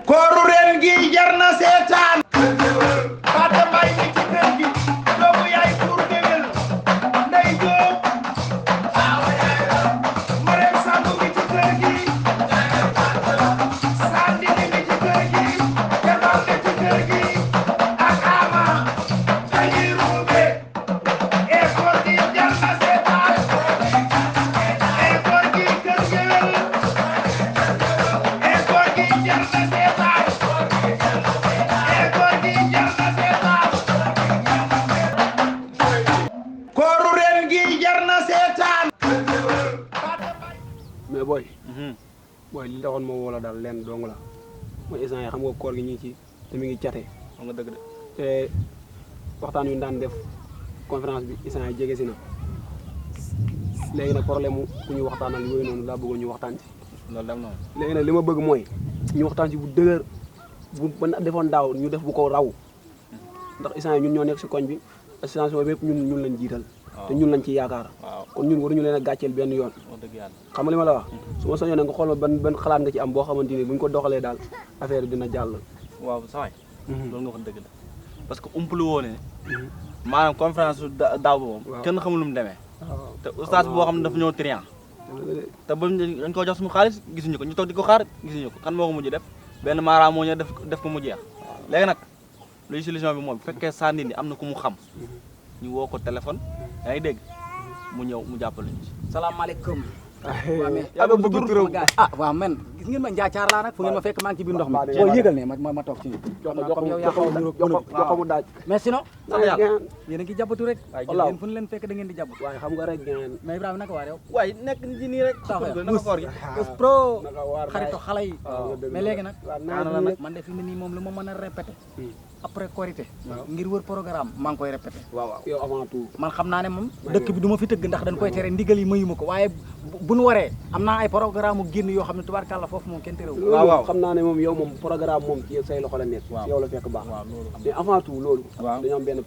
kooru ren gi jar na seetaan Pathé Mbaye mi ci kër gi doomu yaay pour géwél Ndey Jóob Marème Samb mi ci kër gi Sandini mi ci kër gi Kemal mi ci kër gi ak Ama dañuy ruube e koor gi jar na seetaan e koor gi kër géwél e koor gi jar na seetaan e koor gi jar na seetaan kooru ren gi jar na seetaan mais booy li taxoon moo woo la daal leen dong la mooy instant yi xam nga koor gi ñu ngi ci te mi ngi cate xam nga dëgg de te waxtaan yu daan def conférence bi instant yi jege si na léegi nag problème mu ku ñu waxtaanal yooyu noonu laa bëggoon ñu waxtaan ci loolu dem noonu léegi nag li ma bëgg mooy ñu waxtaan ci bu dëgër bu ba defoon daaw ñu def bu ko raw ndax instant yi ñun ñoo nekk si koñ bi association bi yëpp ñun lañ jiital te ñun lañ ci yaakaar kon ñun waruñu leen a gàcceel benn yoon wax dëgg yàlla xam nga li ma la wax su ma soñoon nga xool ma ban xalaat nga ci am boo xamante ni buñ ko doxalee daal affaire bi dina jàll waaw sawaay loolu nga wax dëgg la parce que umplu woo ne maanaam conférence daaw ba moom kenn xamul lu mu demee te oustaz boo xam ne dafa ñëw trian te ba dañ ko jox suñu xaalis gisuñu ko ñu toog di ko xaar gisuñu ko kan moo ko mujj def benn maara moo ñëw def ko mu jeex léegi nag luy solution bi moom bu fekkee sànni ni am na ku mu xam ñu woo ko téléphone yaa ngi dégg mu ñëw mu jàppale ñu ci salaamaaleykum. yaa ngi bëgg turam waaw man gis ngeen ma njaacaar laa nag fu ngeen ma fekk maa ngi ci biir ndox mi boo yëgal ne ma toog ci comme yow yaa xaw a jox ko mu daaj mais sinon yéen a ngi jàppatu rek wallaaw yéen fu ñu leen fekk da ngeen di jàppatu waaye xam nga rek ngeen mais Ibrahima naka waa yow waaye nekk ci nii rek naka koor gi pro naka waar xaritu xale yi mais léegi nag nag man de fi mu ne nii moom lu ma mën a répété après korité ngir wër programme maa ngi koy répété waaw yow avant tout man xam naa ne moom dëkk bi du ma fi tëgg ndax dañ koy tere ndigal yi mayuma ko waaye bu nu waree am naa ay programme mu génn yoo xam ne tubaarkàlla foofu moom kenn terewu waaw xam naa ne moom yow moom programme moom ci say loxo la nekk yow la fekk baax mais avant tout loolu dañoo am benn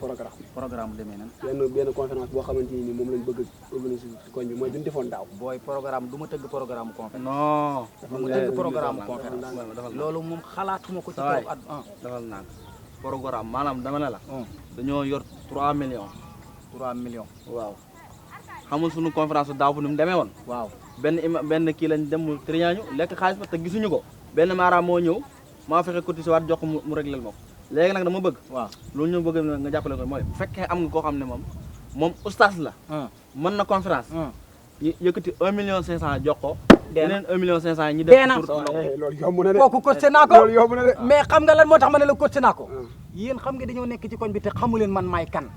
programme demee nan benn conférence boo xamante ni moom lañ bëgg organiser ci koñ bi mooy duñ defoon daaw booy programme du ma tëgg programme conférence non du ma tëgg programme conférence loolu moom xalaatuma ko ci kaw at dafal naan programme maanaam dama ne la dañoo yor 3 millions 3 millions waaw xamul suñu conférence daaw bu ni mu demee woon waaw benn kii lañ dem mu triañu lekk xaalis ba te gisuñu ko benn maaraam moo ñëw maa fexe cotisé waat jox ko mu réglel ma ko léegi nag dama bëgg waaw loolu ñu bëgg nga jàppale ko mooy bu fekkee am nga koo xam ne moom oustaz la mën na conférence yëkkati 1 million 500 jox ko yeneen 1 million 500 ñi def loolu yomb na de kooku cotisé naa ko loolu yomb na de mais xam nga lan moo tax ma ne la cotisé naa ko yéen xam nga dañoo nekk ci koñ bi te xamu leen man maay kan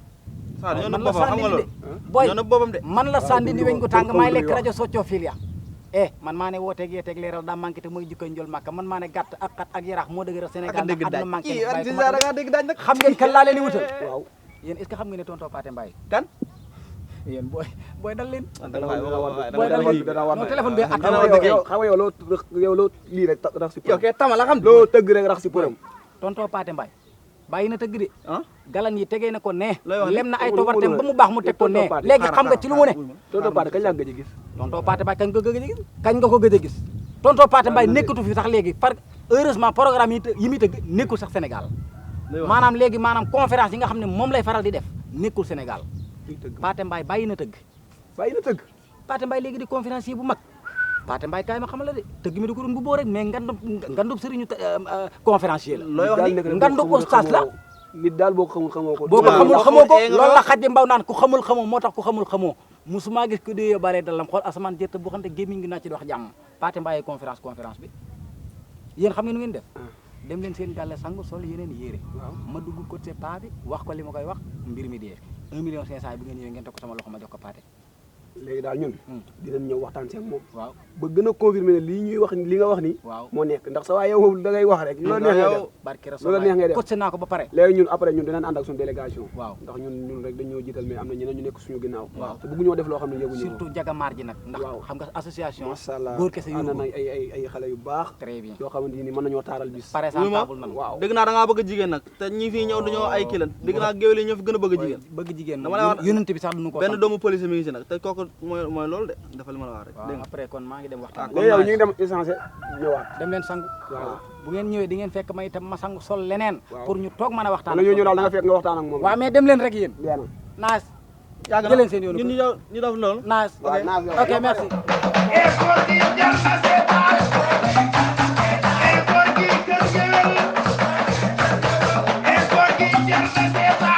man la xam nga loolu boy ñoo boobam de man la sànni ni weñ gu tàng maay lekk rajo soccoo filia man maa ne wooteeg yeeteeg leeral daa manqué te mooy jikkoy njol màkka man maa ne gàtt ak xat ak yaraax moo dëgg Sénégal ndax àdduna manqué xam ngeen kan laa leen di wutal waaw yéen est-ce que xam ngeen ne tonton Pathé Mbaye kan yéen booy dal leen booy dal leen non téléphone bi ak xam nga yow loo lii rek rax si yow kay tama la xam loo tëgg rek rax si përëm tonton Pathé Mbaye bàyyi na tëgg de galan yi tegee na ko ne looy wax lem na ay tobartem ba mu baax mu teg ko ne léegi xam nga ci lu mu ne tonton Pathé kañ laa gëj a gis tonton Pathé Mbaye kañ nga ko gëj a gis kañ nga ko gëj a gis tonton Pathé Mbaye nekkatu fi sax léegi par heureusement programme yi muy tëgg nekkul sax Sénégal maanaam léegi maanaam conférence yi nga xam ne moom lay faral di def nekkul Sénégal Pathé Mbaye bàyyi na tëgg Pathé Mbaye léegi di conférencier bu mag Pathé Mbaye kaay ma xamal la de tëgg mi di ko doon bu boo rek mais ngandub sëriñu conférencier la looy wax ni ngandub oustaz la nit daal boo ko xamul xamoo ko boo ko xamoo ko loolu la xajji mbaw naan ku xamul xamoo moo tax ku xamul xamoo musuma gis ko di bare dalam xool asamaan jërte boo xam ne gémmiñ ngi naa ci di wax jàmm Pathé Mbaye conférence bi yéen xam ngeen nu ngeen def dem leen seen gàlle sangu sol yeneen yére ma dugg côté pa bi wax ko li ma koy wax mbir mi dee 1 million 500 bi ngeen ñëwee ngeen teg ko sama loxo ma jox ko Pathé léegi daal ñun dinañ ñëw waxtaan seen moom waaw ba gën a confirmer ne lii ñuy wax li nga wax ni waaw moo nekk ndax sa waay yow moom da ngay wax rek loolu neex ngay def barke loolu neex ngay def coté naa ko ba pare léegi ñun après ñun dinañ ànd ak suñu délégation waaw ndax ñun rek dañoo jiital mais am na ñeneen ñu nekk suñu ginnaaw waaw te bëgg ñoo def loo xam ne yëguñu surtout jagamaar ji nag ndax xam nga association macha allah góor kese yu ànd na ay xale yu baax très bien yoo xamante ni mën nañoo taaral bis par exemple nan waaw dégg naa da ngaa bëgg jigéen nag te ñi fii ñëw dañoo ay kii lan dégg naa géwél yi ñoo fi gën a bëgg jigéen dama lay wax yonent bi sax duñu ko benn doomu police mi ngi si nag te kooku mooy loolu de dafa li ma la wax rek après kon maa ngi dem waxtaan léegi yow ñu ngi dem essentiel ñëwaat dem leen sangu waaw bu ngeen ñëwee di ngeen fekk ma itam ma sangu sol leneen pour ñu toog mën a waxtaan wala ñoo ñëw daal da nga fekk nga waxtaan ak moom waaw mais dem leen rek yéen naas jëleen seen yoonu ñun ñu def loolu naas ok merci Effort yi jar na seetaan effort yi kër gewel effort yi jar na seetaan